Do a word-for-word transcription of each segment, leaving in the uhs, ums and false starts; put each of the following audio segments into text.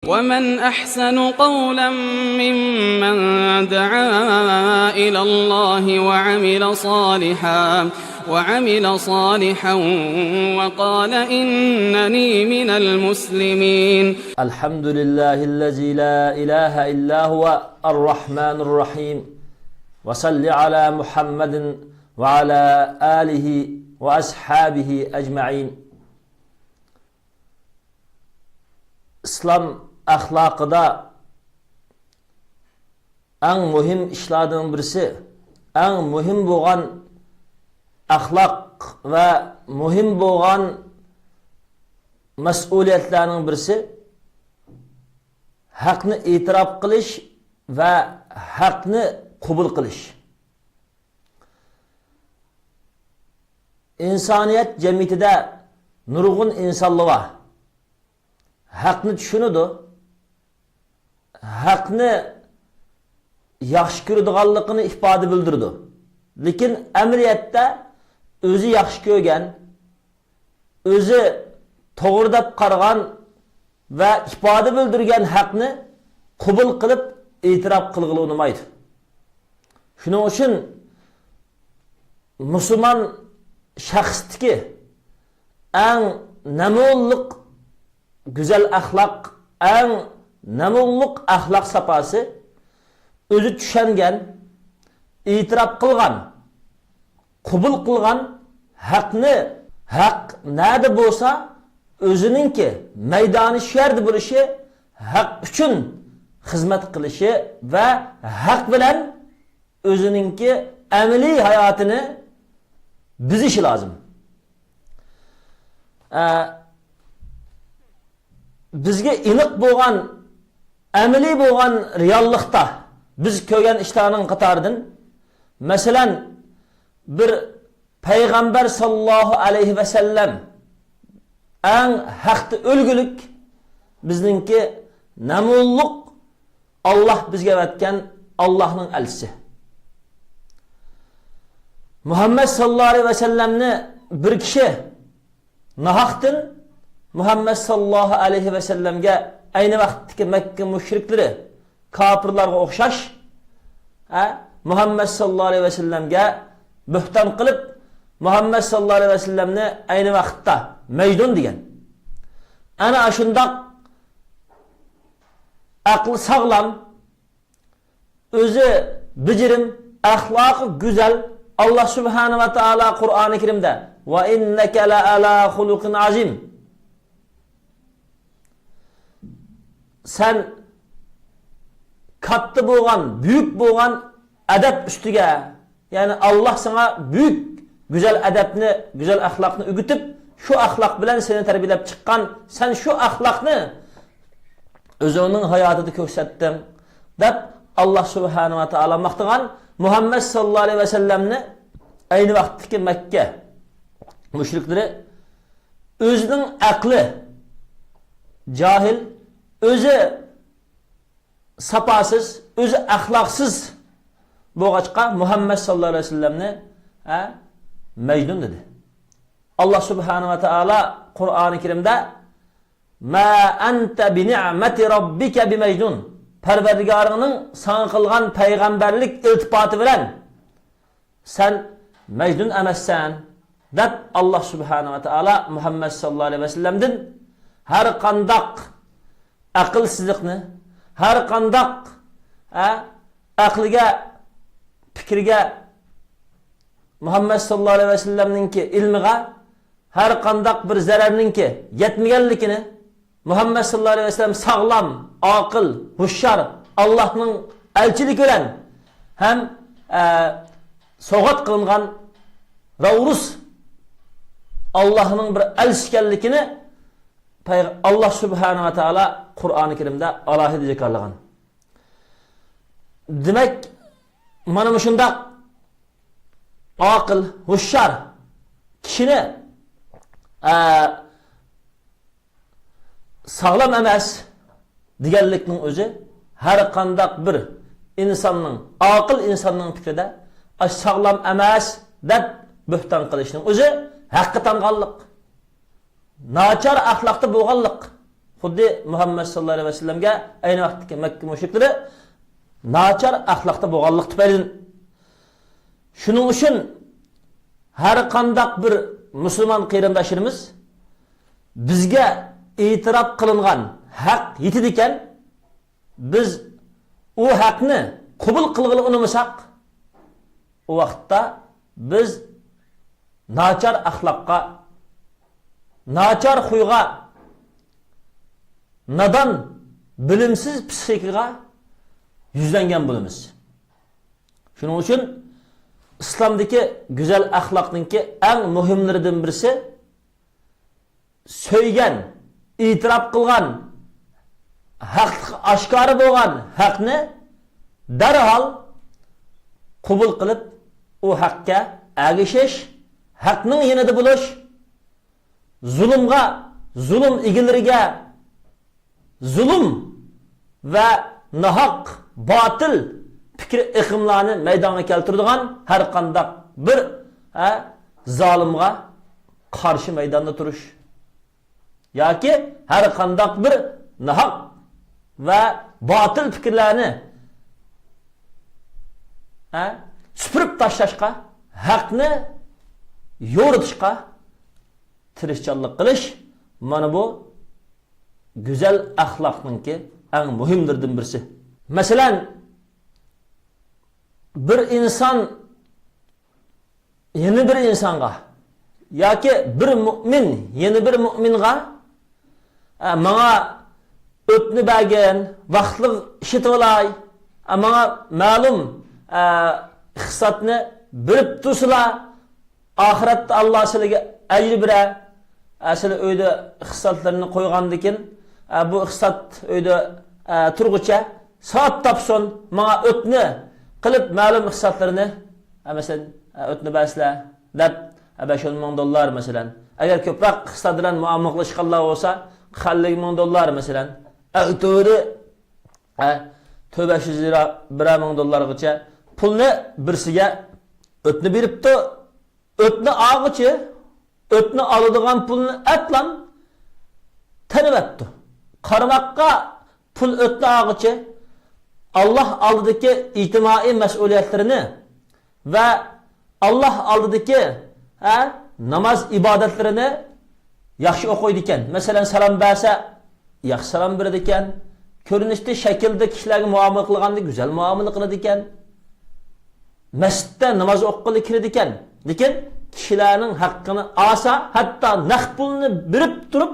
ومن أحسن قولا ممن دعا إلى الله وعمل صالحا، وعمل صالحا وقال إنني من المسلمين. الحمد لله الذي لا إله إلا هو الرحمن الرحيم. وصل على محمد وعلى آله وأصحابه أجمعين. ئىسلام ئەخلاقىدا ئەڭ مۇھىم ئىشلاردىن بىرسى، ئەڭ مۇھىم بولغان ئەخلاق ۋە مۇھىم بولغان مەسئۇلىيەتلەرنىڭ بىرسى، ھەقنى ئېتىراپ قىلىش ۋە ھەقنى قوبۇل قىلىش. ئىنسانىيەت جەمئىيىتىدە نۇرغۇن ئىنسانلار بار. ھەقنى چۈشىنىدۇ، ھەقنى ياخشى كۆرىدىغانلىقىنى ئىپادە بىلدۈرىدۇ. لېكىن ئەمەلىيەتتە ئۆزى ياخشى كۆرگەن، ئۆزى توغرا دەپ قارىغان ۋە ئىپادە بىلدۈرگەن ھەقنى قوبۇل قىلىپ ئېتىراپ قىلغىلى ئۇنىمايدۇ. شۇنىڭ ئۈچۈن مۇسۇلمان شەخستىكى ئەڭ نەمۇنىلىق گۈزەل ئەخلاق، ئەڭ نەمۇنىلىق ئەخلاق ساپاسى ئۆزى چۈشەنگەن، ئېتىراپ قىلغان، قوبۇل قىلغان ھەقنى، ھەق نەدە بولسا، ئۆزىنىڭكى مەيدانى شۇ يەردە بولۇشى، ھەق ئۈچۈن خىزمەت قىلىشى ۋە ھەق بىلەن ئۆزىنىڭكى ئەمەلىي ھاياتىنى بېزىشى لازىم. ئە، بىزگە ئېنىق بولغان، ئەمەلىي بولغان رېئاللىقتا بىز كۆرگەن ئىشلارنىڭ قاتارىدىن، مەسىلەن، بىر پەيغەمبەر ساللاللاھۇ ئەلەيھى ۋەسەللەم ئەڭ ھەقتە ئۆلگۈلۈك، بىزنىڭكى نەمۇنىلىق ئاللاھ بىزگە ئەۋەتكەن ئاللاھنىڭ ئەلچىسى. مۇھەممەد ساللاللاھۇ ئەلەيھى ۋەسەللەمنى بىر كىشى ناھەقتىن مۇھەممەد ساللاللاھۇ ئەلەيھى ۋەسەللەمگە ئەينى ۋاقىتتىكى مەككە مۇشرىكلىرى، كاپىرلارغا ئوخشاش، ھە، مۇھەممەد ساللاللاھۇ ئەلەيھى ۋەسەللەمگە بۆھتان قىلىپ، مۇھەممەد ساللاللاھۇ ئەلەيھى ۋەسەللەمنى ئەينى ۋاقىتتا مەجنۇن دېگەن. ئەنە ئاشۇنداق ئەقلى ساغلام، ئۆزى بېجىرىم، ئەخلاقى گۈزەل، ئاللاھ سۇبھانەھۇ ۋە تائالا قۇرئانى كەرىمدە، «ۋە ئىننەكە لەئەلا خۇلۇقىن ئازىم.» سەن كاتتا بولغان، بۈيۈك بولغان ئەدەپ ئۈستىگە، يەنى ئاللاھ ساڭا بۈيۈك گۈزەل ئەدەپنى، گۈزەل ئەخلاقنى ئۆگىتىپ، شۇ ئەخلاق بىلەن سېنى تەربىيەلەپ چىققان، سەن شۇ ئەخلاقنى ئۆزۈڭنىڭ ھاياتىدا كۆرسەتتىڭ، دەپ ئاللاھ سۇبھانەھۇ ۋە تائالا ماختىغان مۇھەممەد ساللاللاھۇ ئەلەيھى ۋەسەللەمنى ئەينى ۋاقىتتىكى مەككە مۇشرىكلىرى ئۆزىنىڭ ئەقلى جاھىل، ئۆزى ساپاسىز، ئۆزى ئەخلاقسىز بولغاچقا، مۇھەممەد ساللاللاھۇ ئەلەيھى ۋەسەللەمنى، ھە، مەجنۇن دېدى. ئاللاھ سۇبھانەھۇ ۋە تائالا قۇرئانى كەرىمدە، «ما أنت بنعمة ربك بمجنون.» پەرۋەردىگارىڭنىڭ ساڭا قىلغان پەيغەمبەرلىك ئىلتىپاتى بىلەن سەن مەجنۇن ئەمەسسەن، دەپ، ئاللاھ سۇبھانەھۇ ۋە تائالا مۇھەممەد ساللاللاھۇ ئەلەيھى ۋەسەللەمدىن ھەر قانداق ئەقىلسىزلىقنى، ھەر قانداق، ئە، ئەقلىگە، پىكرىگە، مۇھەممەد ساللاللاھۇ ئەلەيھى ۋەسەللەمنىڭكى ئىلمىغا ھەر قانداق بىر زەرەرنىڭكى يەتمىگەنلىكىنى، مۇھەممەد ساللاللاھۇ ئەلەيھى ۋەسەللەم ساغلام، ئاقىل، ھوشيار، ئاللاھنىڭ ئەلچىلىكى بىلەن ھەم، ئە، سوۋغات قىلىنغان راۋرۇس ئاللاھنىڭ بىر ئەلچىسى ئىكەنلىكىنى پەيغ-، ئاللاھ سۇبھانەھۇ ۋە تائالا قۇرئانى كەرىمدە ئالاھىدە جاكارلىغان. دېمەك، مانا مۇشۇنداق ئاقىل، ھوشيار كىشىنى، ئە، ساغلام ئەمەس دېگەنلىكنىڭ ئۆزى ھەر قانداق بىر ئىنساننىڭ، ئاقىل ئىنساننىڭ پىكرىدە، ئاشۇ ساغلام ئەمەس دەپ بۆھتان قىلىشنىڭ ئۆزى ھەققە تانغانلىق، ناچار ئەخلاقتا بولغانلىق، خۇددى مۇھەممەد ساللاللاھۇ ئەلەيھى ۋەسەللەمگە ئەينى ۋاقىتتىكى مەككە مۇشرىكلىرى ناچار ئەخلاقتا بولغانلىقى تۈپەيلىدىن. شۇنىڭ ئۈچۈن ھەر قانداق بىر مۇسۇلمان قېرىنداشلىرىمىز بىزگە ئېتىراپ قىلىنغان ھەق يېتىدىكەن، بىز ئۇ ھەقنى قوبۇل قىلغىلى ئۇنىمىساق، ئۇ ۋاقىتتا بىز ناچار ئەخلاققا، ناچار خۇيغا، نادان، بىلىمسىز پىسخىكىغا يۈزلەنگەن بولىمىز. شۇنىڭ ئۈچۈن ئىسلامدىكى گۈزەل ئەخلاقنىڭكى ئەڭ مۇھىملىرىدىن بىرسى، سۆيگەن، ئېتىراپ قىلغان، ھەقلىقى ئاشكارا بولغان ھەقنى دەرھال قوبۇل قىلىپ، ئۇ ھەققە ئەگىشىش، ھەقنىڭ يېنىدا بولۇش، زۇلۇمغا، زۇلۇم ئىگىلىرىگە زۇلۇم ۋە ناھەق، باتىل پىكىر ئېقىملارنى مەيدانغا كەلتۈرىدىغان ھەر قانداق بىر، ھە، زالىمغا قارشى مەيداندا تۇرۇش ياكى ھەر قانداق بىر ناھەق ۋە باتىل پىكىرلەرنى، ھە، سۈپۈرۈپ تاشلاشقا، ھەقنى يورۇتۇشقا تىرىشچانلىق قىلىش، مانا بۇ گۈزەل ئەخلاقنىڭكى ئەڭ مۇھىملىرىدىن بىرسى. مەسىلەن، بىر ئىنسان يەنە بىر ئىنسانغا ياكى بىر مۇئمىن يەنە بىر مۇئمىنغا، ئە، ماڭا ئۆتنە بەرگىن، ۋاقىتلىق ئىشلىتىۋالاي، ئە، ماڭا مەلۇم، ئە، ئىقتىسادنى بېرىپ تۇرسىلا، ئاخىرەتتە ئاللا سىلىگە ئەجىر بېرە. ئە، سىلى ئۆيدە ئىقتىسادلىرىنى قويغاندىكىن، ئە، بۇ ئىقتىساد ئۆيدە، ئە، تۇرغۇچە ساۋاب تاپسۇن، ماڭا ئۆتنە قىلىپ مەلۇم ئىقتىسادلىرىنى، ئە، مەسىلەن، ئە، ئۆتنە بەرسىلە دەپ، ئە، بەش ئون مىڭ دوللار مەسىلەن. ئەگەر كۆپرەك ئىقتىساد بىلەن مۇئامىلە قىلىشقانلار بولسا، قىرىق ئەللىك مىڭ دوللار مەسىلەن. ئە، تۆۋىنى، ئە، تۆت بەش يۈز لىرا، بىرەر مىڭ دوللارغىچە پۇلنى بىرسىگە ئۆتنە بېرىپتۇ. ئۆتنە ئالغۇچى ئۆتنە ئالىدىغان پۇلنى ئەتلام تېنىۋەپتۇ. قارىماققا پۇل ئۆتنە ئالغۇچى ئاللا ئالدىدىكى ئىجتىمائىي مەسئۇلىيەتلىرىنى ۋە ئاللا ئالدىدىكى، ھە، ناماز ئىبادەتلىرىنى ياخشى ئوقۇيدىكەن. مەسىلەن، سالام بەرسە، ياخشى سالام بېرىدىكەن. كۆرۈنۈشتە، شەكىلدە كىشىلەرگە مۇئامىلە قىلغاندا گۈزەل مۇئامىلە قىلىدىكەن. مەسچىتتە ناماز ئوقۇغىلى كىرىدىكەن. لېكىن كىشىلەرنىڭ ھەققىنى ئالسا، ھەتتا نەق پۇلنى بېرىپ تۇرۇپ،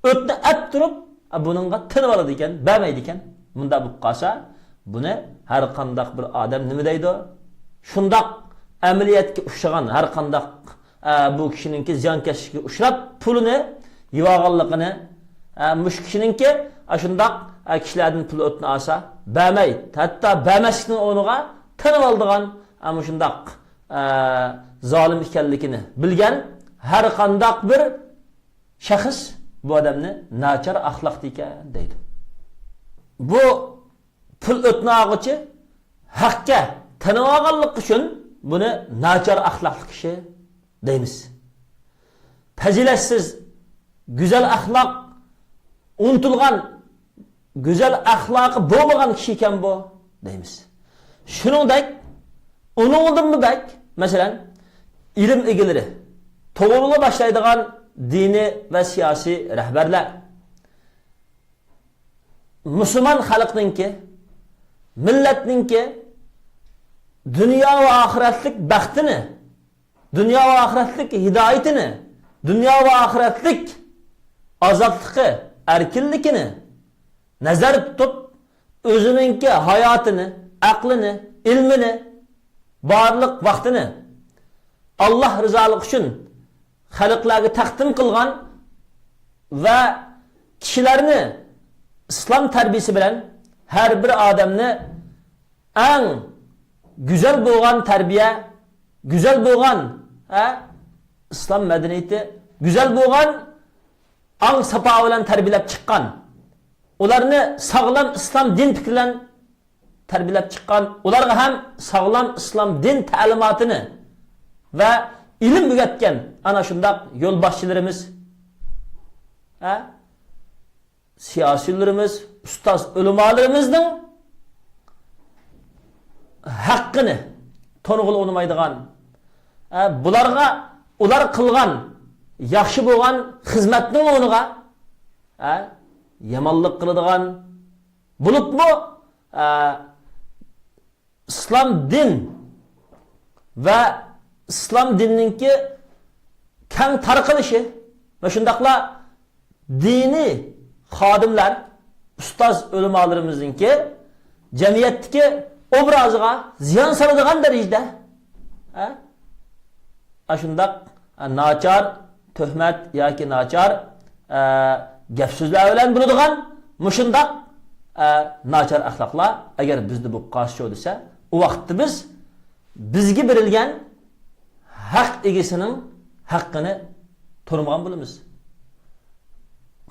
ئۆتنە ئەپ تۇرۇپ، ئە، بۇنىڭغا تىنىۋالىدىكەن، بەرمەيدىكەن. مۇنداق بولۇپ قالسا، بۇنى ھەر قانداق بىر ئادەم نېمە دەيدۇ؟ شۇنداق ئەمەلىيەتكە ئۇچرىغان، ھەر قانداق، ئە، بۇ كىشىنىڭكى زىيانكەشلىككە ئۇچراپ، پۇلىنى يېۋالغانلىقىنى، ئە، مۇشۇ كىشىنىڭكى ئاشۇنداق، ئە، كىشىلەردىن پۇل ئۆتنە ئالسا، بەرمەي، ھەتتا بەرمەسلىكنىڭ ئورنىغا تىنىۋالىدىغان، ئە، مۇشۇنداق، ئە، زالىم ئىكەنلىكىنى بىلگەن ھەر قانداق بىر شەخس بۇ ئادەمنى ناچار ئەخلاقتا ئىكەن دەيدۇ. بۇ پۇل ئۆتنە ئالغۇچى ھەققە تىنىۋالغانلىقى ئۈچۈن بۇنى ناچار ئەخلاقلىق كىشى دەيمىز. پەزىلەتسىز، گۈزەل ئەخلاق ئۇنتۇلغان، گۈزەل ئەخلاقى بولمىغان كىشى ئىكەن بۇ دەيمىز. شۇنىڭدەك، ئۇنىڭدىنمۇ بەك، مەسىلەن، ئىلىم ئىگىلىرى، توغرىلىق باشلايدىغان دىنىي ۋە سىياسىي رەھبەرلەر، مۇسۇلمان خەلقنىڭكى، مىللەتنىڭكى دۇنيا ۋە ئاخىرەتلىك بەختىنى، دۇنيا ۋە ئاخىرەتلىك ھىدايىتىنى، دۇنيا ۋە ئاخىرەتلىك ئازادلىقى، ئەركىنلىكىنى نەزەردە تۇتۇپ، ئۆزىنىڭكى ھاياتىنى، ئەقلىنى، ئىلمىنى، بارلىق ۋاقتىنى ئاللا رىزالىقى ئۈچۈن خەلقلەرگە تەقدىم قىلغان ۋە كىشىلەرنى ئىسلام تەربىيىسى بىلەن ھەر بىر ئادەمنى ئەڭ گۈزەل بولغان تەربىيە، گۈزەل بولغان، ھە، ئىسلام مەدەنىيىتى، گۈزەل بولغان ئاڭ ساپا بىلەن تەربىيەلەپ چىققان، ئۇلارنى ساغلام ئىسلام دىن پىكرى بىلەن تەربىيەلەپ چىققان، ئۇلارغا ھەم ساغلام ئىسلام دىن تەلىماتىنى ۋە ئىلىم ئۆگەتكەن ئانا شۇنداق يولباشچىلىرىمىز، ھە، سىياسىيونلىرىمىز، ئۇستاز ئۆلىمالىرىمىزنىڭ ھەققىنى تونۇغىلى ئۇنىمايدىغان، ئە، بۇلارغا، ئۇلار قىلغان ياخشى بولغان خىزمەتنىڭ ئورنىغا، ئە، يامانلىق قىلىدىغان، بولۇپمۇ، ئە، ئىسلام دىن ۋە ئىسلام دىنىنىڭكى كەڭ تارقىلىشى ۋە شۇنداقلا دىنىي خادىملار، ئۇستاز ئۆلىمالىرىمىزنىڭكى جەمئىيەتتىكى ئوبرازىغا زىيان سالىدىغان دەرىجىدە، ھە؟ ئاشۇنداق، ئە، ناچار تۆھمەت ياكى ناچار، ئە، گەپ-سۆزلەر بىلەن بولىدىغان مۇشۇنداق، ئە، ناچار ئەخلاقلار ئەگەر بىزدە بولۇپ قالسىچۇ دېسە، ئۇ ۋاقىتتا بىز بىزگە بېرىلگەن ھەق ئىگىسىنىڭ ھەققىنى تونۇمىغان بولىمىز.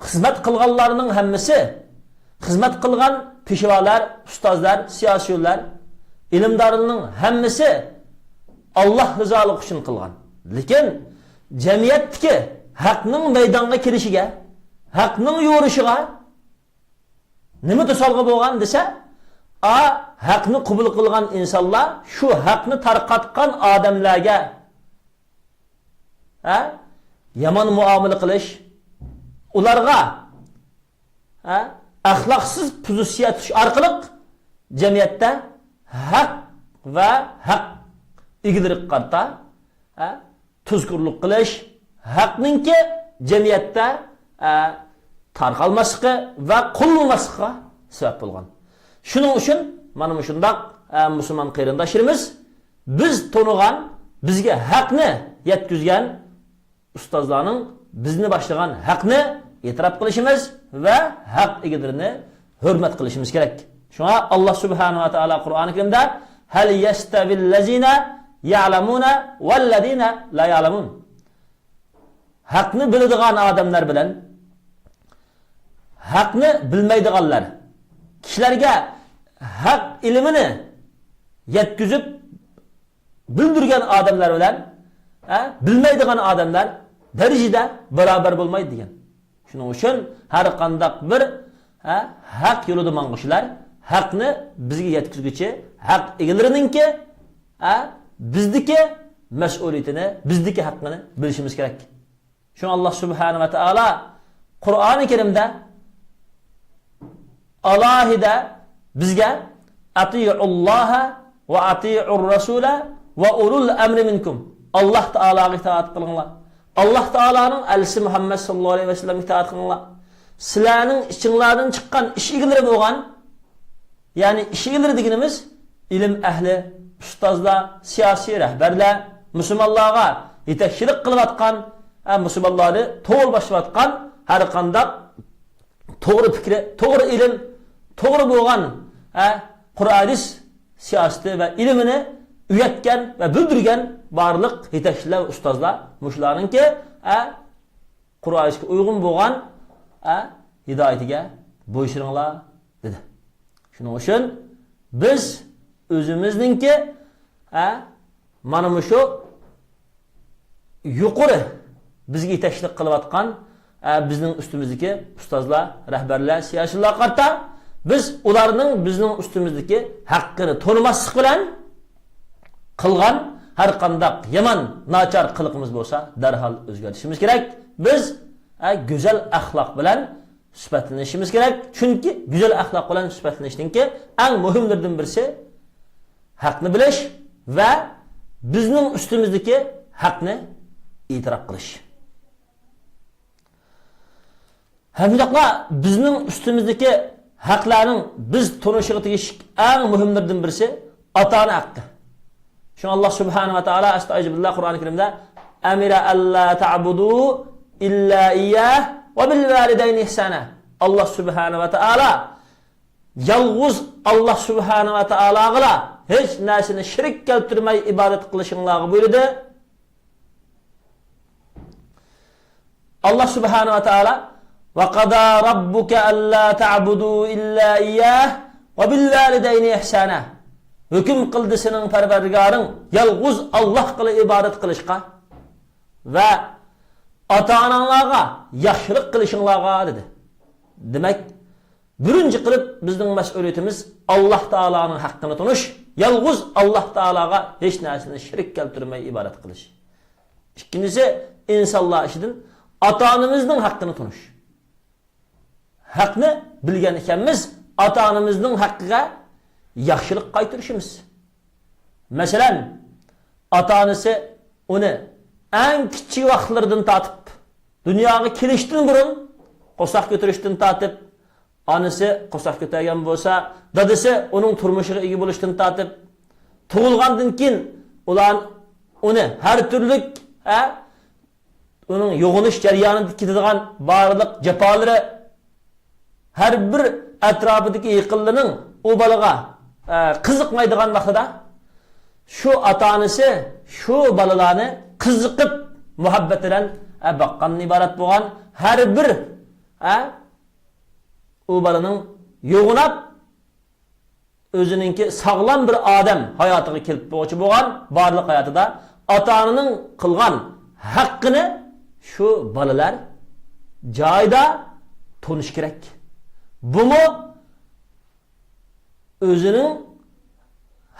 خىزمەت قىلغانلارنىڭ ھەممىسى، خىزمەت قىلغان پېشۋالار، ئۇستازلار، سىياسىيونلار، ئىلىمدارلارنىڭ ھەممىسى ئاللاھ رىزالىقى ئۈچۈن قىلغان. لېكىن جەمئىيەتتىكى ھەقنىڭ مەيدانغا كېلىشىگە، ھەقنىڭ يورۇشىغا نېمە توسالغۇ بولغان دېسە، ئا، ھەقنى قوبۇل قىلغان ئىنسانلار شۇ ھەقنى تارقاتقان ئادەملەرگە، ھە، يامان مۇئامىلە قىلىش، ئۇلارغا، ھە، ئەخلاقسىز پوزىتسىيە تۇتۇش ئارقىلىق جەمئىيەتتە ھەق ۋە ھەق ئىگىلىرىگە قارىتا، ھە، تۇزكورلۇق قىلىش، ھەقنىڭكى جەمئىيەتتە، ئە، تارقالماسلىقى ۋە قوللىنىلماسلىقىغا سەۋەب بولغان. شۇنىڭ ئۈچۈن مانا مۇشۇنداق، ئە، مۇسۇلمان قېرىنداشلىرىمىز، بىز تونۇغان، بىزگە ھەقنى يەتكۈزگەن ئۇستازلارنىڭ بىزنى باشلىغان ھەقنى ئېتىراپ قىلىشىمىز ۋە ھەق ئىگىلىرىنى ھۆرمەت قىلىشىمىز كېرەك. شۇڭا ئاللاھ سۇبھانەھۇ ۋە تائالا قۇرئانى كەرىمدە، «ھەل يەستەۋىللەزىنە يەئلەمۇنە ۋەللەزىنە لا يەئلەمۇن.» ھەقنى بىلىدىغان ئادەملەر بىلەن ھەقنى بىلمەيدىغانلار، كىشىلەرگە ھەق ئىلمىنى يەتكۈزۈپ بىلدۈرگەن ئادەملەر بىلەن، ھە، بىلمەيدىغان ئادەملەر دەرىجىدە باراۋەر بولمايدۇ دېگەن. شۇنىڭ ئۈچۈن ھەر قانداق بىر، ھە، ھەق يولىدا ماڭغۇچىلار ھەقنى بىزگە يەتكۈزگۈچى ھەق ئىگىلىرىنىڭكى، ھە، بىزدىكى مەسئۇلىيىتىنى، بىزدىكى ھەققىنى بىلىشىمىز كېرەك. شۇڭا ئاللاھ سۇبھانەھۇ ۋە تائالا قۇرئانى كەرىمدە ئالاھىدە بىزگە، «ئەتىئۇللاھە ۋە ئەتىئۇر رەسۇلە ۋە ئۇلۇل ئەمرى مىنكۇم.» ئاللاھ تائالاغا ئىتائەت قىلىڭلار. ئاللاھ تائالانىڭ ئەلچىسى مۇھەممەد ساللاللاھۇ ئەلەيھى ۋەسەللەمگە ئىتائەت قىلىڭلار. سىلەرنىڭ ئىچىڭلاردىن چىققان ئىش ئىگىلىرى بولغان، يەنى ئىش ئىگىلىرى دېگىنىمىز ئىلىم ئەھلى، ئۇستازلار، سىياسىي رەھبەرلەر، مۇسۇلمانلارغا يېتەكچىلىك قىلىۋاتقان، ھە، مۇسۇلمانلارنى توغرا باشلاۋاتقان ھەر قانداق توغرا پىكرى، توغرا ئىلىم، توغرا بولغان، ھە، قۇرئان ھەدىس سىياسىتى ۋە ئىلمىنى ئۆگەتكەن ۋە بىلدۈرگەن بارلىق يېتەكچىلەر ۋە ئۇستازلار مۇشۇلارنىڭكى، ھە، قۇرئان ھەدىسكە ئۇيغۇن بولغان، ھە، ھىدايىتىگە بويسۇنۇڭلار دېدى. شۇنىڭ ئۈچۈن بىز ئۆزىمىزنىڭكى، ھە، مانا مۇشۇ يۇقىرى بىزگە يېتەكچىلىك قىلىۋاتقان، ھە، بىزنىڭ ئۈستىمىزدىكى ئۇستازلار، رەھبەرلەر، سىياسىيونلارغا قارىتا بىز ئۇلارنىڭ بىزنىڭ ئۈستىمىزدىكى ھەققىنى تونۇماسلىق بىلەن قىلغان ھەر قانداق يامان، ناچار قىلىقىمىز بولسا دەرھال ئۆزگەرتىشىمىز كېرەك. بىز، ھە، گۈزەل ئەخلاق بىلەن سۈپەتلىنىشىمىز كېرەك. چۈنكى گۈزەل ئەخلاق بىلەن سۈپەتلىنىشنىڭكى ئەڭ مۇھىملىرىدىن بىرسى ھەقنى بىلىش ۋە بىزنىڭ ئۈستىمىزدىكى ھەقنى ئېتىراپ قىلىش. ھەم شۇنداقلا بىزنىڭ ئۈستىمىزدىكى ھەقلەرنىڭ بىز تونۇشىغا تېگىشلىك ئەڭ مۇھىملىرىدىن بىرسى ئاتا-ئانا ھەققى. شۇڭا ئاللاھ سۇبھانەھۇ ۋە تائالا ئەستەئىزۇبىللاھ قۇرئانى كەرىمدە، «ئەمىرە ئەللا تەئبۇدۇ ئىللا ئىيياھ ۋە بىل ۋالىدەينى ئىھسانا.» ئاللاھ سۇبھانەھۇ ۋە تائالا يالغۇز ئاللاھ سۇبھانەھۇ ۋە تائالاغىلا ھېچ نەرسىنى شېرىك كەلتۈرمەي ئىبادەت قىلىشىڭلارغا بۇيرۇدى. ئاللاھ سۇبھانەھۇ ۋە تائالا، «ۋە قەزا رەببۇكە ئەللا تەئبۇدۇ ئىللا ئىيياھ ۋە بىل ۋالىدەينى ئىھسانا.» ھۆكۈم قىلدى سېنىڭ پەرۋەردىگارىڭ يالغۇز ئاللاھقىلا ئىبادەت قىلىشقا ۋە ئاتا-ئاناڭلارغا ياخشىلىق قىلىشىڭلارغا، دېدى. دېمەك، بىرىنچى قىلىپ بىزنىڭ مەسئۇلىيىتىمىز ئاللاھ تائالانىڭ ھەققىنى تونۇش، يالغۇز ئاللاھ تائالاغا ھېچ نەرسىنى شېرىك كەلتۈرمەي ئىبادەت قىلىش. ئىككىنچىسى، ئىنسانلار ئىچىدىن ئاتا-ئانىمىزنىڭ ھەققىنى تونۇش. ھەقنى بىلگەن ئىكەنمىز، ئاتا-ئانىمىزنىڭ ھەققىگە ياخشىلىق قايتۇرۇشىمىز. مەسىلەن، ئاتا-ئانىسى ئۇنى ئەڭ كىچىك ۋاقىتلىرىدىن تارتىپ، دۇنياغا كېلىشتىن بۇرۇن، قورساق كۆتۈرۈشتىن تارتىپ، ئانىسى قورساق كۆتەرگەن بولسا، دادىسى ئۇنىڭ تۇرمۇشىغا ئىگە بولۇشتىن تارتىپ، تۇغۇلغاندىن كېيىن ئۇلار ئۇنى ھەر تۈرلۈك، ھە، ئۇنىڭ يوغىنىش جەريانىدا كېتىدىغان بارلىق جاپالىرى، ھەر بىر ئەتراپىدىكى يېقىنلىرىنىڭ ئۇ بالىغا، ئە، قىزىقمايدىغان ۋاقتىدا شۇ ئاتا-ئانىسى شۇ بالىلارنى قىزىقىپ، مۇھەببەت بىلەن، ئە، باققاندىن ئىبارەت بولغان ھەر بىر، ئە، ئۇ بالىنىڭ يوغىناپ، ئۆزىنىڭكى ساغلام بىر ئادەم ھاياتىغا كېلىپ بولغۇچى بولغان بارلىق ھاياتىدا ئاتا-ئانىنىڭ قىلغان ھەققىنى شۇ بالىلار جايىدا تونۇشى كېرەك. بۇمۇ ئۆزىنىڭ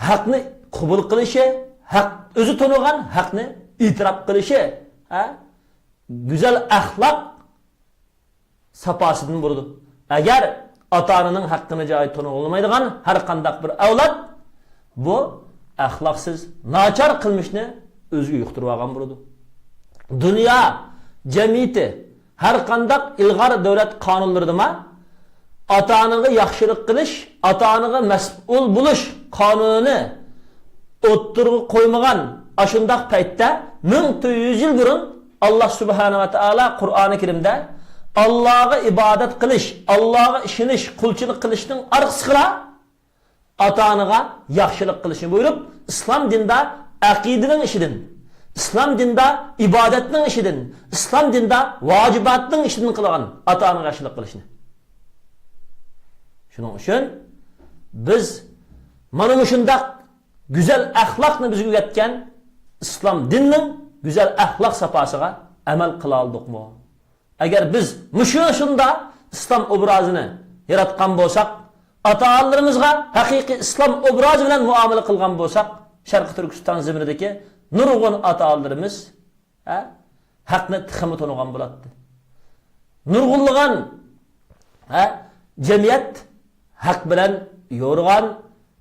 ھەقنى قوبۇل قىلىشى، ھەق، ئۆزى تونۇغان ھەقنى ئېتىراپ قىلىشى، ھە؟ گۈزەل ئەخلاق ساپاسىدىن بولىدۇ. ئەگەر ئاتا-ئانىنىڭ ھەققىنى جايىدا تونۇغىلىمايدىغان ھەر قانداق بىر ئەۋلاد بۇ ئەخلاقسىز، ناچار قىلمىشنى ئۆزىگە يۇقتۇرۇۋالغان بولىدۇ. دۇنيا جەمئىيىتى ھەر قانداق ئىلغار دۆلەت قانۇنلىرىدىمۇ ئاتا-ئانىغا ياخشىلىق قىلىش، ئاتا-ئانىغا مەسئۇل بولۇش قانۇنىنى ئوتتۇرىغا قويمىغان ئاشۇنداق پەيتتە، مىڭ تۆت يۈز يىل بۇرۇن ئاللاھ سۇبھانەھۇ ۋە تائالا قۇرئانى كەرىمدە ئاللاھقا ئىبادەت قىلىش، ئاللاھقا ئىشىنىش، قۇلچىلىق قىلىشنىڭ ئارقىسىغىلا ئاتا-ئانىغا ياخشىلىق قىلىشنى بۇيرۇپ، ئىسلام دىنىدا ئەقىدىنىڭ ئىچىدىن، ئىسلام دىنىدا ئىبادەتنىڭ ئىچىدىن، ئىسلام دىنىدا ۋاجىباتنىڭ ئىچىدىن قىلغان ئاتا-ئانىغا ياخشىلىق قىلىشنى. شۇنىڭ ئۈچۈن بىز مانا مۇشۇنداق گۈزەل ئەخلاقنى بىزگە ئۆگەتكەن ئىسلام دىننىڭ گۈزەل ئەخلاق ساپاسىغا ئەمەل قىلالىدۇقمۇ؟ ئەگەر بىز مۇشۇ شۇندا ئىسلام ئوبرازىنى ياراتقان بولساق، ئاتا-ئانىلىرىمىزغا ھەقىقىي ئىسلام ئوبرازى بىلەن مۇئامىلە قىلغان بولساق، شەرقىي تۈركىستان زېمىنىدىكى نۇرغۇن ئاتا-ئانىلىرىمىز، ھە، ھەقنى تېخىمۇ تونۇغان بولاتتى. نۇرغۇنلىغان، ھە، جەمئىيەت ھەق بىلەن يورۇغان،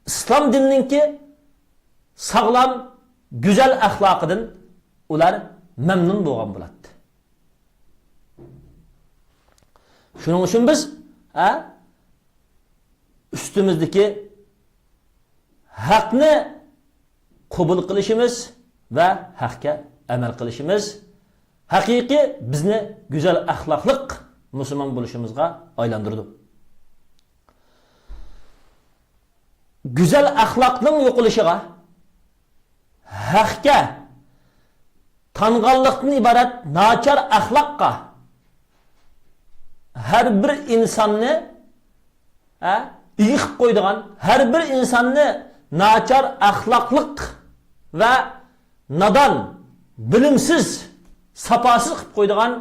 ئىسلام دىنىنىڭكى ساغلام، گۈزەل ئەخلاقىدىن ئۇلار مەمنۇن بولغان بولاتتى. شۇنىڭ ئۈچۈن بىز، ھە، ئۈستىمىزدىكى ھەقنى قوبۇل قىلىشىمىز ۋە ھەققە ئەمەل قىلىشىمىز ھەقىقىي بىزنى گۈزەل ئەخلاقلىق مۇسۇلمان بولۇشىمىزغا ئايلاندۇرىدۇ. گۈزەل ئەخلاقنىڭ يوقىلىشىغا، ھەققە تانغانلىقتىن ئىبارەت ناچار ئەخلاققا ھەر بىر ئىنساننى، ھە، ئىگە قىلىپ قويىدىغان، ھەر بىر ئىنساننى ناچار ئەخلاقلىق ۋە نادان، بىلىمسىز، ساپاسىز قىلىپ قويىدىغان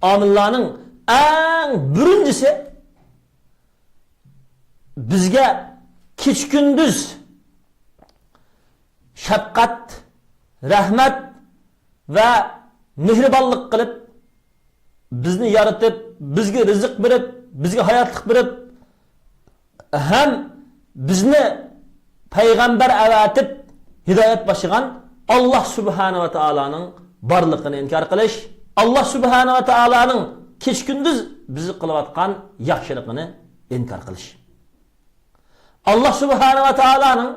ئامىللارنىڭ ئەڭ بىرىنچىسى بىزگە كېچە-كۈندۈز شەپقەت، رەھمەت ۋە مېھرىبانلىق قىلىپ، بىزنى يارىتىپ، بىزگە رىزىق بېرىپ، بىزگە ھاياتلىق بېرىپ، ھەم بىزنى پەيغەمبەر ئەۋەتىپ ھىدايەت باشلىغان ئاللاھ سۇبھانەھۇ ۋە تائالانىڭ بارلىقىنى ئىنكار قىلىش، ئاللاھ سۇبھانەھۇ ۋە تائالانىڭ كېچە-كۈندۈز بىزگە قىلىۋاتقان ياخشىلىقىنى ئىنكار قىلىش. ئاللاھ سۇبھانەھۇ ۋە تائالانىڭ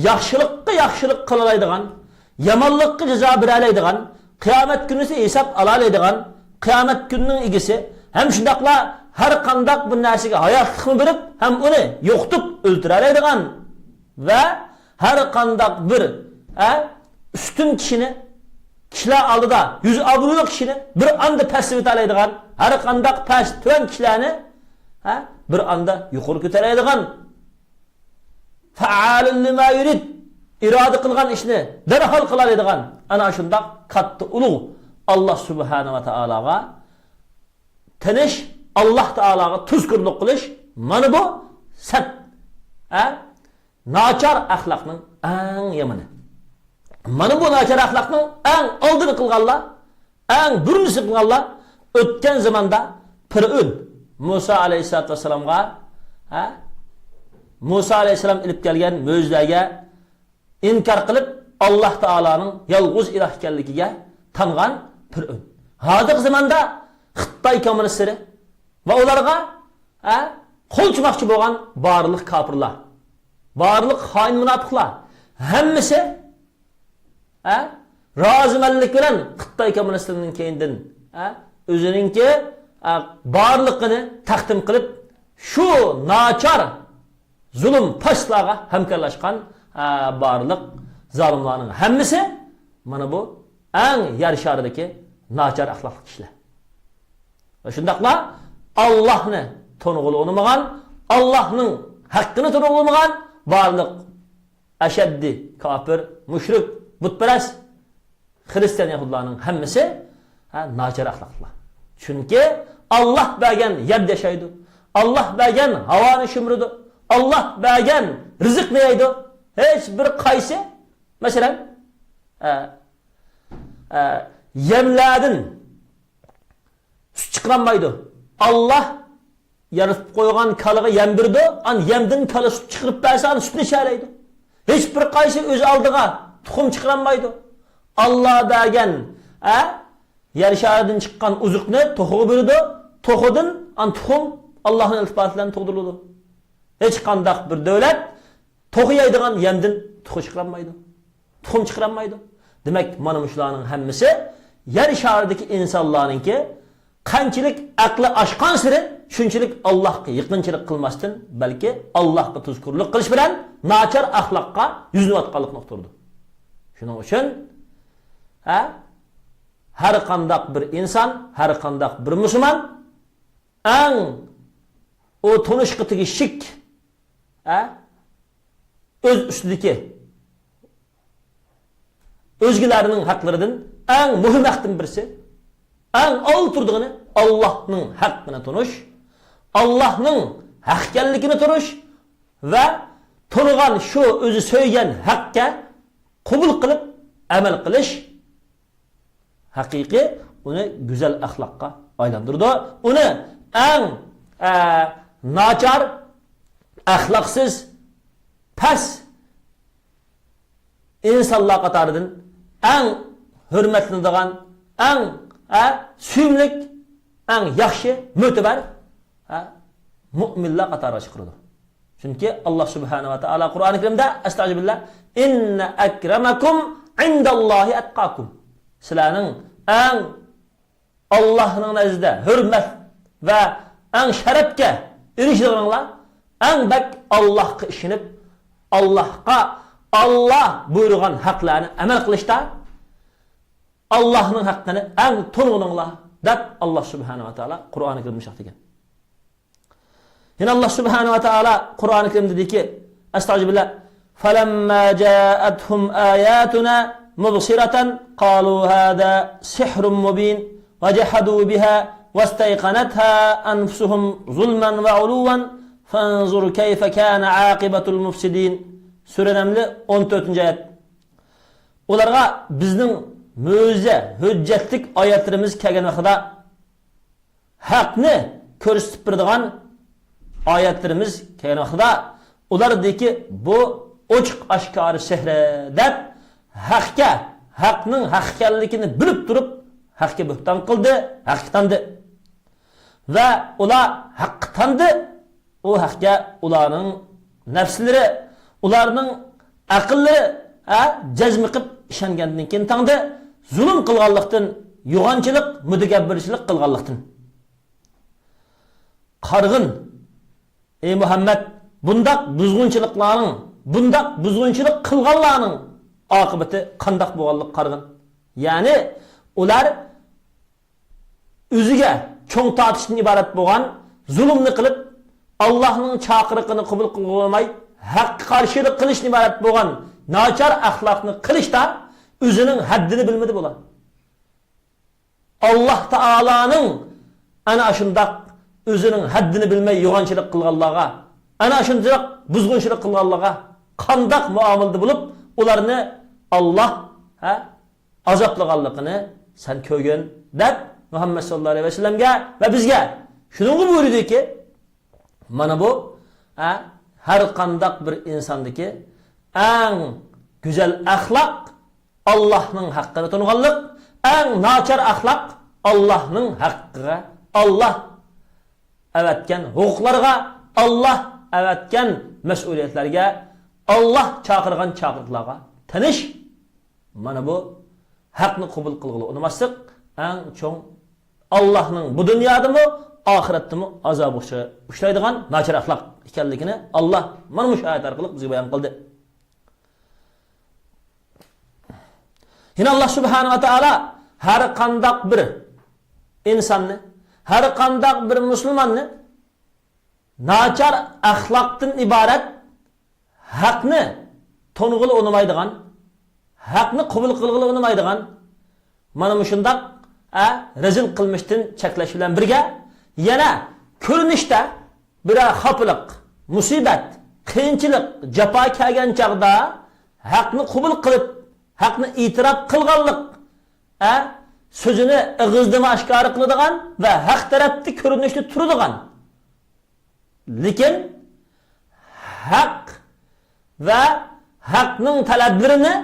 ياخشىلىققا ياخشىلىق قىلالايدىغان، يامانلىققا جازا بېرەلەيدىغان، قىيامەت كۈنىسى ھېساب ئالالايدىغان، قىيامەت كۈنىنىڭ ئىگىسى، ھەم شۇنداقلا ھەر قانداق بىر نەرسىگە ھاياتلىقنى بېرىپ، ھەم ئۇنى يوقىتىپ ئۆلتۈرەلەيدىغان ۋە ھەر قانداق بىر، ھە، ئۈستۈن كىشىنى، كىشىلەر ئالدىدا يۈز ئابرۇيلۇق كىشىنى بىر ئاندا پەسىۋېتەلەيدىغان، ھەر قانداق پەس، تۆۋەن كىشىلەرنى، ھە، بىر ئاندا يۇقىرى كۆتۈرەلەيدىغان، فەئالۇن لىما يۇرىد، ئىرادە قىلغان ئىشنى دەرھال قىلالايدىغان، ئەنە شۇنداق كاتتا ئۇلۇغ ئاللاھ سۇبھانەھۇ ۋە تائالاغا تىنچ، ئاللاھ تائالاغا تۇزكورلۇق قىلىش، مانا بۇ سەت، ھە؟ ناچار ئەخلاقنىڭ ئەڭ يامىنى. مانا بۇ ناچار ئەخلاقنىڭ ئەڭ ئالدىنى قىلغانلار، ئەڭ بۇرۇنچىسى قىلغانلار ئۆتكەن زاماندا پىرئەۋن مۇسا ئەلەيھىسسالاتۇ ۋەسسالامغا، ھە؟ مۇسا ئەلەيھىسسالام ئېلىپ كەلگەن مۆجىزىلەرگە ئىنكار قىلىپ، ئاللاھ تائالانىڭ يالغۇز ئىلاھ ئىكەنلىكىگە تانغان پىرئەۋن. ھازىرقى زاماندا خىتاي كوممۇنىستلىرى ۋە ئۇلارغا، ھە، قول چۇماقچى بولغان بارلىق كاپىرلار، بارلىق خائىن مۇناپىقلار، ھەممىسى، ھە، رازىمەنلىك بىلەن خىتاي كوممۇنىستلىرىنىڭ كەينىدىن، ھە، ئۆزىنىڭكى، ھە، بارلىقىنى تەقدىم قىلىپ، شۇ ناچار زۇلۇم پاشلارغا ھەمكارلاشقان، ھە، بارلىق زالىملارنىڭ ھەممىسى مانا بۇ ئەڭ يەر شارىدىكى ناچار ئەخلاقلىق كىشىلەر. ۋە شۇنداقلا ئاللاھنى تونۇغىلى ئۇنىمىغان، ئاللاھنىڭ ھەققىنى تونۇغىلى ئۇنىمىغان بارلىق ئەشەددىي كاپىر، مۇشرىك، بۇتپەرەس، خىرىستىيان، يەھۇدىيلارنىڭ ھەممىسى، ھە، ناچار ئەخلاقلىقلار. چۈنكى ئاللاھ بەرگەن يەردە ياشايدۇ. ئاللاھ بەرگەن ھاۋانى شۈمۈرىدۇ. ئاللاھ بەرگەن رىزىقنى يەيدۇ. ھېچ بىر قايسى، مەسىلەن، ئە، ئە، يەملەردىن سۈت چىقىرالمايدۇ. ئاللاھ يارىتىپ قويغان كالىغا يەم بېرىدۇ، ئان يەمدىن كالا سۈت چىقىرىپ بەرسە، ئان سۈتنى ئىچەلەيدۇ. ھېچ بىر قايسى ئۆز ئالدىغا تۇخۇم چىقىرالمايدۇ. ئاللاھ بەرگەن، ئە، يەر شارىدىن چىققان ئوزۇقنى توخۇغا بېرىدۇ. توخۇدىن ئان تۇخۇم ئاللاھنىڭ ئىلتىپاتى بىلەن تۇغدۇرۇلىدۇ. ھېچقانداق بىر دۆلەت توخۇ يەيدىغان يەمدىن توخۇ چىقىرالمايدۇ. تۇخۇم چىقىرالمايدۇ. دېمەك، مانا مۇشۇلارنىڭ ھەممىسى يەر شارىدىكى ئىنسانلارنىڭكى قانچىلىك ئەقلى ئاشقانسېرى شۇنچىلىك ئاللاھقا يېقىنچىلىق قىلماستىن، بەلكى ئاللاھقا تۇزكورلۇق قىلىش بىلەن ناچار ئەخلاققا يۈزلىنىۋاتقانلىقنى ئۇقتۇرىدۇ. شۇنىڭ ئۈچۈن، ھە، ھەر قانداق بىر ئىنسان، ھەر قانداق بىر مۇسۇلمان ئەڭ ئۇ تونۇشقا تېگىشلىك، ھە، ئۆز ئۈستىدىكى ئۆزگىلەرنىڭ ھەقلىرىدىن ئەڭ مۇھىم ھەقتىن بىرسى، ئەڭ ئالدى تۇرىدىغىنى ئاللاھنىڭ ھەققىنى تونۇش، ئاللاھنىڭ ھەق ئىكەنلىكىنى تونۇش ۋە تونۇغان شۇ ئۆزى سۆيگەن ھەققە قوبۇل قىلىپ ئەمەل قىلىش. ھەقىقىي ئۇنى گۈزەل ئەخلاققا ئايلاندۇرىدۇ. ئۇنى ئەڭ، ئە، ناچار، ئەخلاقسىز، پەس ئىنسانلار قاتارىدىن ئەڭ ھۆرمەتلىنىدىغان، ئەڭ، ئە، سۆيۈملۈك، ئەڭ ياخشى، مۆتىبەر، ھە، مۆمىنلەر قاتارىغا چىقىرىدۇ. چۈنكى ئاللاھ سۇبھانەھۇ ۋە تائالا قۇرئانى كەرىمدە، ئەستەغپىرۇللاھ، «ئىننە ئەكرەمەكۇم ئىندەللاھى ئەتقاكۇم.» سىلەرنىڭ ئەڭ ئاللاھنىڭ نەزىرىدە ھۆرمەت ۋە ئەڭ شەرەپكە ئېرىشىدىغىنىڭلار ئەڭ بەك ئاللاھقا ئىشىنىپ، ئاللاھقا، ئاللاھ بۇيرۇغان ھەقلەرنى ئەمەل قىلىشتا، ئاللاھنىڭ ھەققىنى ئەڭ تونۇغىنىڭلار، دەپ ئاللاھ سۇبھانەھۇ ۋە تائالا قۇرئانى كەرىمدە مۇشۇنداق دېگەن. يەنە ئاللاھ سۇبھانەھۇ ۋە تائالا قۇرئانى كەرىمدە دېدىكى، ئەستەغپىرۇللاھ، فەلەمما جائەتھۇم ئاياتۇنا مۇبسىرەتەن قالۇ ھازا سىھرۇم مۇبىن ۋەجەھەدۇ بىھا ۋەستەيقەنەتھا ئەنفۇسۇھۇم زۇلمەن ۋە ئۇلۇۋەن فەنزۇر كەيفە كانە ئاقىبەتۇل مۇفسىدىن. سۈرە نەمل، ئون تۆتىنچى ئايەت. ئۇلارغا بىزنىڭ مۆجىزە، ھۆججەتلىك ئايەتلىرىمىز كەلگەن ۋاقتىدا، ھەقنى كۆرسىتىپ بېرىدىغان ئايەتلىرىمىز كەلگەن ۋاقتىدا، ئۇلار دېدىكى، «بۇ ئوچۇق ئاشكارا سېھىر» دەپ، ھەقكە، ھەقنىڭ ھەق ئىكەنلىكىنى بىلىپ تۇرۇپ، ھەقكە بۆھتان قىلدى، ھەقكە تاندى. ۋە ئۇلار ھەققە تاندى. ئۇ ھەقكە ئۇلارنىڭ نەپسلىرى، ئۇلارنىڭ ئەقىللىرى، ھە، جەزم قىلىپ ئىشەنگەندىن كېيىن تاندى. زۇلۇم قىلغانلىقتىن، يوغانچىلىق، مۇتەكەببىرچىلىك قىلغانلىقتىن. قارىغىن، ئەي مۇھەممەد، بۇنداق بۇزغۇنچىلىقلارنىڭ، بۇنداق بۇزغۇنچىلىق قىلغانلارنىڭ ئاقىۋىتى قانداق بولغانلىقى قارىغىن. يەنى ئۇلار ئۆزىگە چوڭ تارتىشتىن ئىبارەت بولغان زۇلۇمنى قىلىپ، ئاللاھنىڭ چاقىرىقىنى قوبۇل قىلغىلى بولماي، ھەققە قارشىلىق قىلىشتىن ئىبارەت بولغان ناچار ئەخلاقنى قىلىشتا ئۆزىنىڭ ھەددىنى بىلمىدى بۇلار. ئاللاھ تائالانىڭ ئەنە ئاشۇنداق ئۆزىنىڭ ھەددىنى بىلمەي يوغانچىلىق قىلغانلارغا، ئەنە شۇنداق بۇزغۇنچىلىق قىلغانلارغا قانداق مۇئامىلىدە بولۇپ، ئۇلارنى ئاللاھ، ھە، ئازابلىغانلىقىنى سەن كۆرگىن، دەپ مۇھەممەد ساللاللاھۇ ئەلەيھى ۋەسەللەمگە ۋە بىزگە شۇنىڭغا بۇيرۇدىكى، مانا بۇ، ھە، ھەر قانداق بىر ئىنساندىكى ئەڭ گۈزەل ئەخلاق ئاللاھنىڭ ھەققىنى تونۇغانلىق، ئەڭ ناچار ئەخلاق ئاللاھنىڭ ھەققىگە، ئاللاھ ئەۋەتكەن ھوقۇقلارغا، ئاللاھ ئەۋەتكەن مەسئۇلىيەتلەرگە، ئاللاھ چاقىرغان چاقىرىقلارغا تىنىش. مانا بۇ ھەقنى قوبۇل قىلغىلى ئۇنىماسلىق ئەڭ چوڭ، ئاللاھنىڭ بۇ دۇنيادىمۇ، ئاخىرەتتىمۇ ئازابىغا ئۇچرايدىغان ناچار ئەخلاق ئىكەنلىكىنى ئاللاھ مانا مۇشۇ ئايەت ئارقىلىق بىزگە بايان قىلدى. يەنە ئاللاھ سۇبھانەھۇ ۋە تائالا ھەر قانداق بىر ئىنساننى، ھەر قانداق بىر مۇسۇلماننى ناچار ئەخلاقتىن ئىبارەت ھەقنى تونۇغىلى ئۇنىمايدىغان، ھەقنى قوبۇل قىلغىلى ئۇنىمايدىغان، مانا مۇشۇنداق، ئە، رەزىل قىلمىشتىن چەكلەش بىلەن بىرگە، يەنە كۆرۈنۈشتە بىرەر خاپىلىق، مۇسىبەت، قىيىنچىلىق، جاپا كەلگەن چاغدا ھەقنى قوبۇل قىلىپ، ھەقنى ئېتىراپ قىلغانلىق، ئە، سۆزىنى ئېغىزدىمۇ ئاشكارا قىلىدىغان ۋە ھەق تەرەپتە كۆرۈنۈشتە تۇرىدىغان، لېكىن ھەق ۋە ھەقنىڭ تەلەپلىرىنى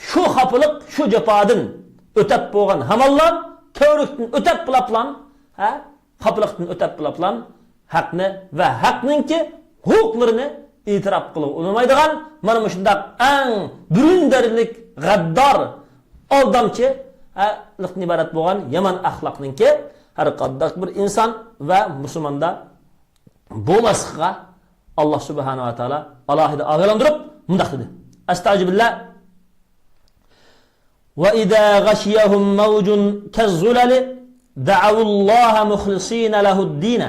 شۇ خاپىلىق، شۇ جاپادىن ئۆتەپ بولغان ھامانلا، كۆۋرۈكتىن ئۆتەپ بولۇپلا، ھە، خاپىلىقتىن ئۆتەپ بولۇپلا، ھەقنى ۋە ھەقنىڭكى ھوقۇقلىرىنى ئېتىراپ قىلغىلى ئۇنىمايدىغان، مانا مۇشۇنداق ئەڭ بىرىندەرلىك، غەددار، ئالدامچى، ھە، لىقتىن ئىبارەت بولغان يامان ئەخلاقنىڭكى ھەر قانداق بىر ئىنسان ۋە مۇسۇلماندا بولماسلىقىغا ئاللاھ سۇبھانەھۇ ۋە تائالا ئالاھىدە ئاگاھلاندۇرۇپ مۇنداق دېدى. ئەستەئىزۇبىللاھ. وَإِذَا غَشِيَهُم مَّوْجٌ كَالظُّلَلِ دَعَوُا اللَّهَ مُخْلِصِينَ لَهُ الدِّينَ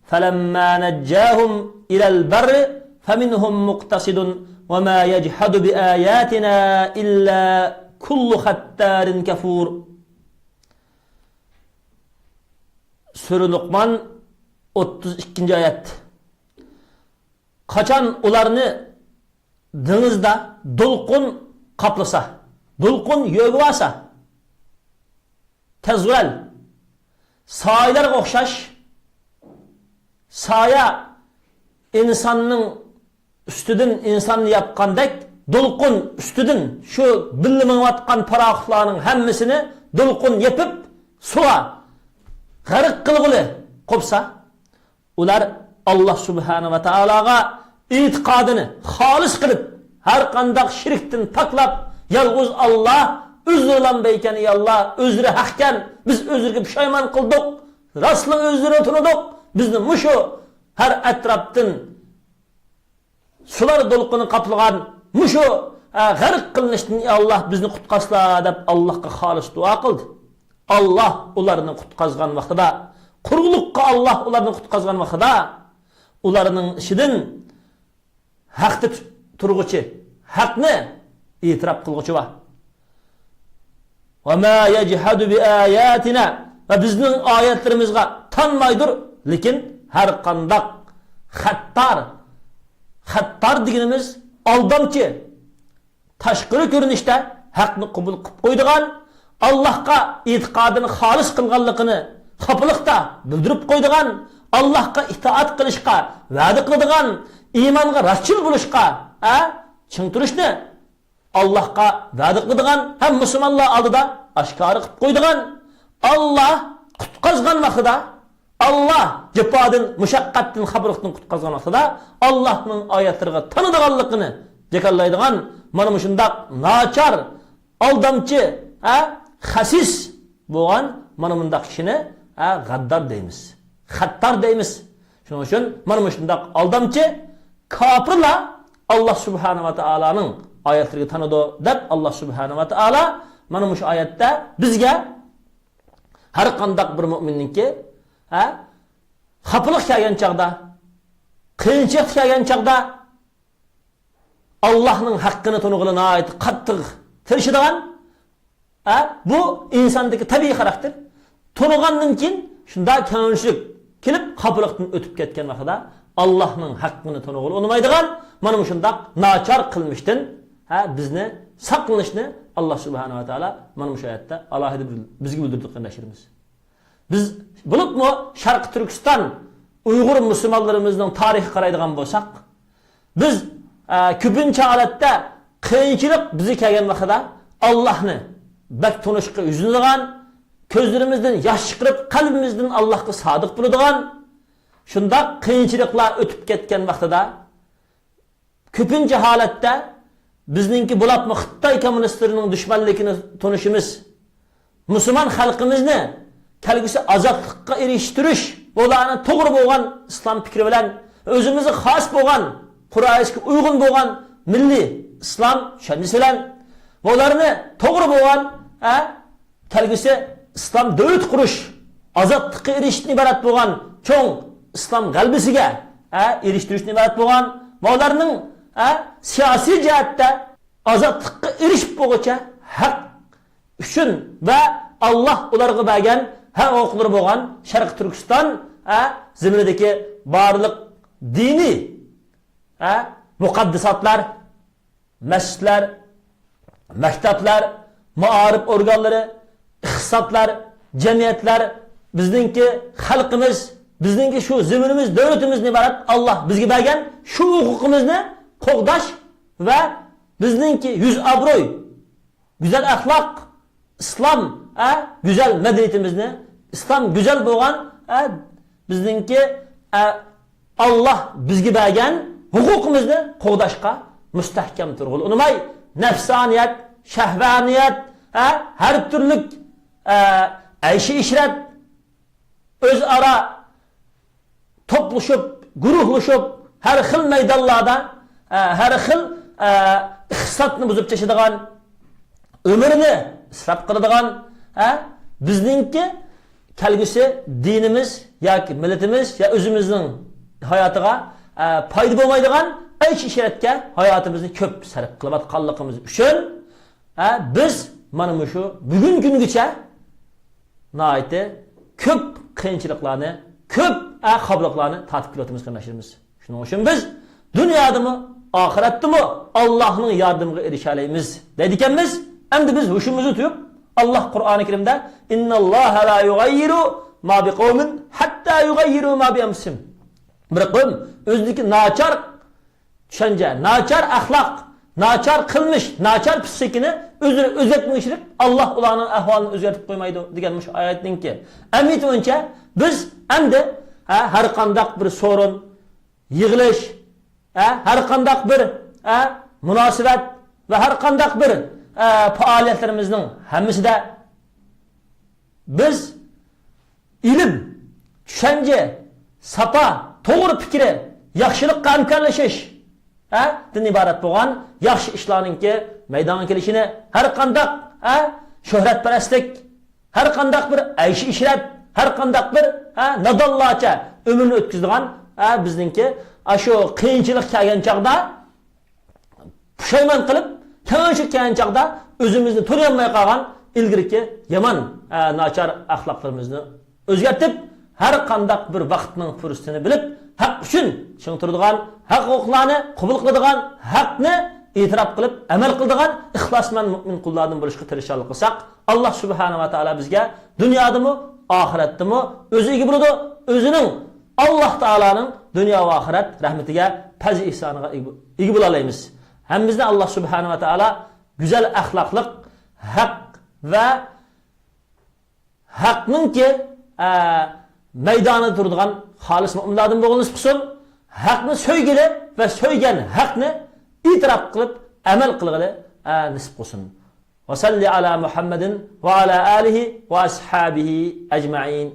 فَلَمَّا نَجَّاهُمْ إِلَى الْبَرِّ فَمِنْهُمْ مُقْتَصِدٌ وَمَا يَجْحَدُ بِآيَاتِنَا إِلَّا كُلُّ خَتَّارٍ كَفُورٍ. سۈرە لۇقمان، ئوتتۇز ئىككىنچى ئايەت. قاچان ئۇلارنى دېڭىزدا دولقۇن قاپلىسا، دولقۇن يۆگىۋالسا، كەززۇلال، سايىلارغا ئوخشاش، سايە ئىنساننىڭ ئۈستىدىن ئىنساننى ياپقاندەك، دولقۇن ئۈستىدىن شۇ بىللە مېڭىۋاتقان پاراخوتلارنىڭ ھەممىسىنى دولقۇن يېپىپ، سۇغا غەرق قىلغىلى قوپسا، ئۇلار ئاللاھ سۇبھانەھۇ ۋە تائالاغا ئېتىقادىنى خالىس قىلىپ، ھەر قانداق شىركتىن پاكلاپ، يالغۇز ئاللاھ ئۆزلىرىلا بەيكەن، ئى ئاللاھ، ئۆزلىرى ھەقكەن، بىز ئۆزلىرىگە پۇشايمان قىلدۇق، راستلا ئۆزلىرىنى تونۇدۇق، بىزنى مۇشۇ ھەر ئەتراپتىن سۇلار دولقۇنى قاپلىغان مۇشۇ، ئە، غەرق قىلىنىشتىن، ئى ئاللاھ، بىزنى قۇتقارسىلا، دەپ ئاللاھقا خالىس دۇئا قىلدى. ئاللاھ ئۇلارنى قۇتقازغان ۋاقتىدا، قۇرۇقلۇققا ئاللاھ ئۇلارنى قۇتقازغان ۋاقتىدا، ئۇلارنىڭ ئىچىدىن ھەقتە تۇرغۇچى، ھەقنى ئېتىراپ قىلغۇچى بار. وَمَا يَجْحَدُ بِآيَاتِنَا، ۋە بىزنىڭ ئايەتلىرىمىزغا تانمايدۇر، لېكىن ھەر قانداق خەتتار، خەتتار دېگىنىمىز ئالدامچى، تاشقىرى كۆرۈنۈشتە ھەقنى قوبۇل قىلىپ قويىدىغان، ئاللاھقا ئېتىقادىنى خالىس قىلغانلىقىنى خاپىلىقتا بىلدۈرۈپ قويىدىغان، ئاللاھقا ئىتائەت قىلىشقا ۋەدە قىلىدىغان، ئىمانغا راستچىل بولۇشقا، ئە، چىڭ تۇرۇشنى ئاللاھقا ۋەدە قىلىدىغان ھەم مۇسۇلمانلار ئالدىدا ئاشكارا قىلىپ قويىدىغان، ئاللاھ قۇتقازغان ۋاقتىدا، ئاللاھ جاپادىن، مۇشەققەتتىن، خاپىلىقتىن قۇتقازغان ۋاقتىدا ئاللاھنىڭ ئايەتلىرىگە تانىدىغانلىقىنى جاكارلايدىغان مانا مۇشۇنداق ناچار، ئالدامچى، ھە، خەسىس بولغان مانا مۇنداق كىشىنى، ھە، غەددار دەيمىز، خەتتار دەيمىز. شۇنىڭ ئۈچۈن مانا مۇشۇنداق ئالدامچى كاپىرلار ئاللاھ سۇبھانەھۇ ۋە تائالانىڭ ئايەتلىرىگە تانىدۇ دەپ، ئاللاھ سۇبھانەھۇ ۋە تائالا مانا مۇشۇ ئايەتتە بىزگە ھەر قانداق بىر مۆمىننىڭكى، ھە، خاپىلىق كەلگەن چاغدا، قىيىنچىلىق كەلگەن چاغدا ئاللاھنىڭ ھەققىنى تونۇغىلى ناھايىتى قاتتىق تىرىشىدىغان، ھە، بۇ ئىنساندىكى تەبىئىي خاراكتېر. تونۇغاندىن كېيىن شۇنداق كۆڭۈلسىزلىك، كېلىپ، خاپىلىقتىن ئۆتۈپ كەتكەن ۋاقتىدا ئاللاھنىڭ ھەققىنى تونۇغىلى ئۇنىمايدىغان مانا مۇشۇنداق ناچار قىلمىشتىن، ھە، بىزنى ساقلىنىشنى ئاللاھ سۇبھانەھۇ ۋە تائالا مانا مۇشۇ ئايەتتە ئالاھىدە بىر بىزگە بىلدۈردى، قېرىنداشلىرىمىز. بىز، بولۇپمۇ شەرقىي تۈركىستان ئۇيغۇر مۇسۇلمانلىرىمىزنىڭ تارىخىغا قارايدىغان بولساق، بىز، ئە، كۆپىنچە ھالەتتە قىيىنچىلىق بىزگە كەلگەن ۋاقتىدا ئاللاھنى بەك تونۇشقا يۈزلىنىدىغان، كۆزلىرىمىزدىن ياش چىقىرىپ، قەلبىمىزدىن ئاللاھقا سادىق بولىدىغان، شۇنداق قىيىنچىلىقلار ئۆتۈپ كەتكەن ۋاقتىدا، كۆپىنچە ھالەتتە بىزنىڭكى بولۇپمۇ خىتاي كوممۇنىستلىرىنىڭ دۈشمەنلىكىنى تونۇشىمىز. مۇسۇلمان خەلقىمىزنى كەلگۈسى ئازادلىققا ئېرىشتۈرۈش، ئۇلارنى توغرا بولغان ئىسلام پىكرى بىلەن، ئۆزىمىزگە خاس بولغان، قۇرئانىيەتكە ئۇيغۇن بولغان مىللىي ئىسلام چۈشەنچىسى بىلەن، ئۇلارنى توغرا بولغان، ھە، كەلگۈسى ئىسلام دۆلىتى قۇرۇش، ئازادلىققا ئېرىشىشتىن ئىبارەت بولغان چوڭ ئىسلام غەلىبىسىگە، ھە، ئېرىشتۈرۈشتىن ئىبارەت بولغان ۋە ئۇلارنىڭ، ھە، سىياسىي جەھەتتە ئازادلىققا ئېرىشىپ بولغۇچە ھەق ئۈچۈن ۋە ئاللاھ ئۇلارغا بەرگەن ھەق ھوقۇقلىرى بولغان شەرقىي تۈركىستان، ھە، زېمىنىدىكى بارلىق دىنىي، ھە، مۇقەددىساتلار، مەسچىتلەر، مەكتەپلەر، مائارىپ ئورگانلىرى، ئىقتىسادلار، جەمئىيەتلەر، بىزنىڭكى خەلقىمىز، بىزنىڭكى شۇ زېمىنىمىز، دۆلىتىمىزدىن ئىبارەت ئاللاھ بىزگە بەرگەن شۇ ھوقۇقىمىزنى قوغداش ۋە بىزنىڭكى يۈز ئابرۇي، گۈزەل ئەخلاق، ئىسلام، ئە، گۈزەل مەدەنىيىتىمىزنى، ئىسلام گۈزەل بولغان، ئە، بىزنىڭكى، ئە، ئاللاھ بىزگە بەرگەن ھوقۇقىمىزنى قوغداشقا مۇستەھكەم تۇرغىلى ئۇنىماي، نەپسانىيەت، شەھۋانىيەت، ئە، ھەر تۈرلۈك، ئە، ئەيشى ئىشرەت، ئۆزئارا توپلىشىپ، گۇرۇھلىشىپ، ھەر خىل مەيدانلاردا، ئە، ھەر خىل، ئە، ئىقتىسادنى بۇزۇپ چېچىدىغان، ئۆمۈرنى ئىسراپ قىلىدىغان، ئە، بىزنىڭكى كەلگۈسى دىنىمىز ياكى مىللىتىمىز يا ئۆزىمىزنىڭ ھاياتىغا، ئە، پايدا بولمايدىغان ئەيش ئىشرەتكە ھاياتىمىزنى كۆپ سەرپ قىلىۋاتقانلىقىمىز ئۈچۈن، ھە، بىز مانا مۇشۇ بۈگۈنكى كۈنگىچە ناھايىتى كۆپ قىيىنچىلىقلارنى، كۆپ، ھە، خاپىلىقلارنى تارتىپ كېلىۋاتىمىز، قېرىنداشلىرىمىز. شۇنىڭ ئۈچۈن بىز دۇنيادىمۇ، ئاخىرەتتىمۇ ئاللاھنىڭ ياردىمىگە ئېرىشەلەيمىز دەيدىكەنمىز. ئەمدى بىز ھوشىمىزنى تۇيۇپ، ئاللاھ قۇرئانى كەرىمدە، «إن الله لا يغير ما بقوم حتى يغيروا ما بأنفسهم.» بىر قەۋم ئۆزىدىكى ناچار چۈشەنچە، ناچار ئەخلاق، ناچار قىلمىش، ناچار پىسخىكىنى ئۆزلىرى ئۆزگەرتمىگۈچىلىك، ئاللاھ ئۇلارنىڭ ئەھۋالىنى ئۆزگەرتىپ قويمايدۇ، دېگەن مۇشۇ ئايەتنىڭكى ئەمەلىيىتى بويىچە بىز ئەمدى، ھە، ھەر قانداق بىر سورۇن، يىغىلىش، ھە، ھەر قانداق بىر، ھە، مۇناسىۋەت ۋە ھەر قانداق بىر، ھە، پائالىيەتلىرىمىزنىڭ ھەممىسىدە بىز ئىلىم، چۈشەنچە، ساپا، توغرا پىكرى، ياخشىلىققا ھەمكارلىشىش، ھە، دىن ئىبارەت بولغان ياخشى ئىشلارنىڭكى مەيدانغا كېلىشىنى، ھەر قانداق، ھە، شۆھرەتپەرەسلىك، ھەر قانداق بىر ئەيش ئىشرەت، ھەر قانداق بىر، ھە، نادانلارچە ئۆمۈرنى ئۆتكۈزىدىغان، ھە، بىزنىڭكى ئاشۇ قىيىنچىلىق كەلگەن چاغدا پۇشايمان قىلىپ، تەڭشىپ كەلگەن چاغدا ئۆزىمىزنى تونۇيالماي قالغان ئىلگىرىكى يامان، ئە، ناچار ئەخلاقلىرىمىزنى ئۆزگەرتىپ، ھەر قانداق بىر ۋاقىتنىڭ پۇرسىتىنى بىلىپ، ھەق ئۈچۈن چىڭ تۇرىدىغان، ھەق ھوقۇقلارنى قوبۇل قىلىدىغان، ھەقنى ئېتىراپ قىلىپ ئەمەل قىلىدىغان ئىخلاسمەن مۆمىن قۇللاردىن بولۇشقا تىرىشچانلىق قىلساق، ئاللاھ سۇبھانەھۇ ۋە تائالا بىزگە دۇنيادىمۇ، ئاخىرەتتىمۇ ئۆزى ئىگە بولىدۇ. ئۆزىنىڭ، ئاللاھ تائالانىڭ دۇنيا ۋە ئاخىرەت رەھمىتىگە، پەزل ئېھسانىغا ئىگە، ئىگە بولالايمىز. ھەممىمىزنى ئاللاھ سۇبھانەھۇ ۋە تائالا گۈزەل ئەخلاقلىق، ھەق ۋە ھەقنىڭكى، ئە، مەيدانىدا تۇرىدىغان خالىس مۆمىنلاردىن بولغىنى نېسىپ قىلسۇن. ھەقنى سۆيگىلى ۋە سۆيگەن ھەقنى ئېتىراپ قىلىپ ئەمەل قىلغىلى، ئە، نېسىپ قىلسۇن. وصل على محمد وعلى آله وأصحابه أجمعين.